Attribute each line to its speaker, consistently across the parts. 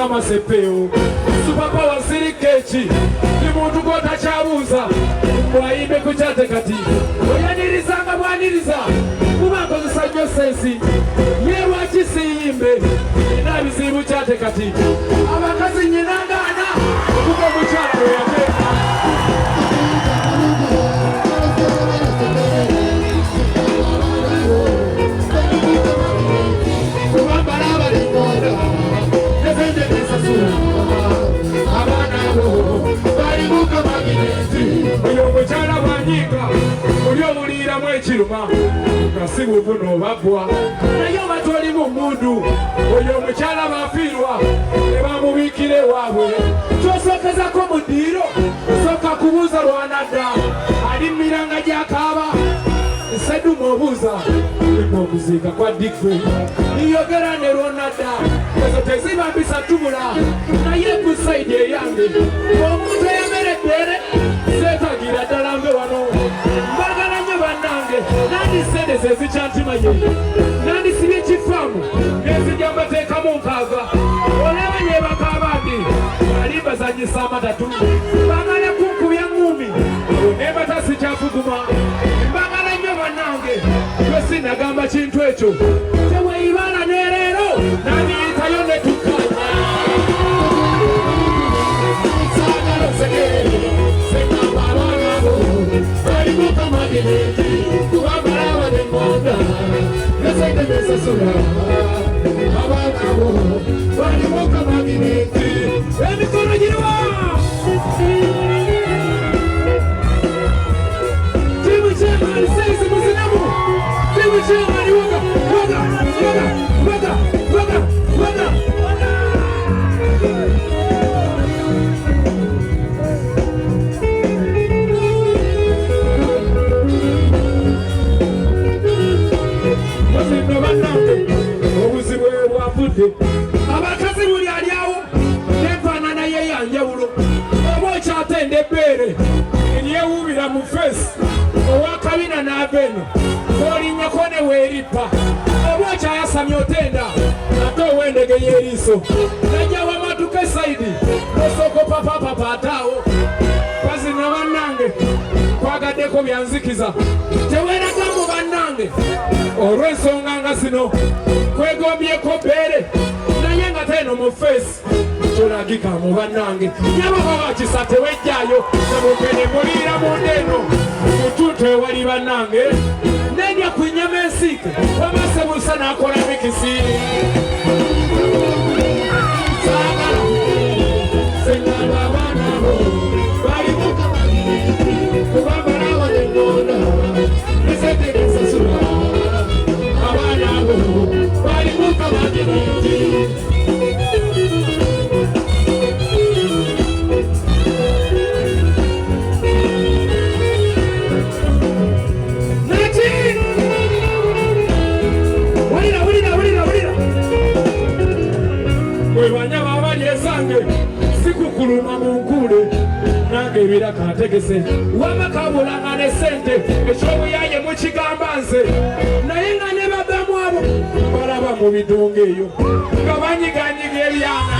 Speaker 1: Amasepeewo supapawa siri keeki ndi muntu gw'otakyabuuza bw'ayimbe ku kyate kati oyanirizanga bwaniriza kuba nkozesa nnyo sensi ye lwaki siyimbe nina bizibu kyate kati abakazi nyina ngaana okuva omukyala lwe yateeka. Oyo omukyala bwanyiiga oli owuliramu ekiruma nga si buvuna oba bbwa naye oba toli mu mmundu. Oyo omukyala bafiirwa ne bamubiikira ewaabwe kyosookezako mu ddiiro osooka kubuuza lwanadda alimmiranga gyakaaba nseduma obuuza okuziika kwa ddigwe yogera ne lwonadda ezo teziba mbisa tubula naye ku side eyange omuntu eyamera eddere seetagira ddala mbe wano mbagala nnyo bannange nandi sente zezikyantimaye nandisibye ekifaamu nenzijja mbateekamu nkaaga olaba yebaka abandi ali mbazanyisa amatatu bagala kunkubya ŋŋumi nemata sikyafuguma mbagala nnyo bannange lwe sinagamba kintu ekyo teweibala ne leero nandiyitayo ne tukkanya.
Speaker 2: Saagala osekere, sengamba abaana bo balimuka magineti kubanga alaba neŋŋonda nesente nesasula abaana bo balimuka magineti.
Speaker 1: Emikono giriwa team chairman says muzinamu team chairman waga waga waga waga waga waga waga. Mazino bannange obuzibu bwavudde abakazi buli ali awo n'enfaanana ye yanjawulo oba okyatenda ebbeere eryewuubira mu face owakabina n'ava eno k'olinnyako ne weerippa oba okyayasamya otenda ate ow'endege y'eriiso najja wamatuka e side osooka opapapapa ate awo bazina bannange kwagaddeko byanzikiza teweeraga mu bannange olw'ensonga nga zino kwegombyeko bbeere naye nga teeno mu face tolagika mu bannange nyababa bakisa tewejjaayo namukene muliira munda eno mutuntu ewali bannange nendya ku nnyama ensiike wamase busa n'akola mikisi.
Speaker 2: Saagala sengamba abaana bo balimuka magineti kubanga alaba neŋŋonda nesente nesasula abaana bo balimuka magineti.
Speaker 1: Nati wulira wulira wulira wulira mwe banyama abali esange sikukuluma mu nkuule nange ebiraka ntegese wama kabulanga ne sente ekyobuyaye mukigamba nze naye nga ne badamu abo balaba mu bidongo eyo nga banyiganyiga ebyana.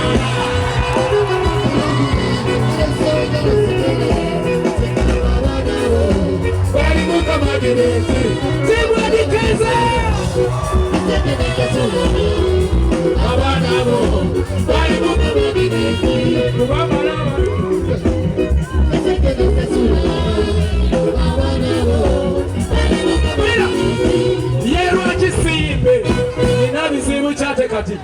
Speaker 2: Balimuka magineti
Speaker 1: Timwadikeze
Speaker 2: abaana bo balimuka magineti
Speaker 1: kubamalaba.
Speaker 2: Nesente nesasula abaana bo balimuka magineti.
Speaker 1: Ye lwaki siyimbe nina bizibu kyate kati.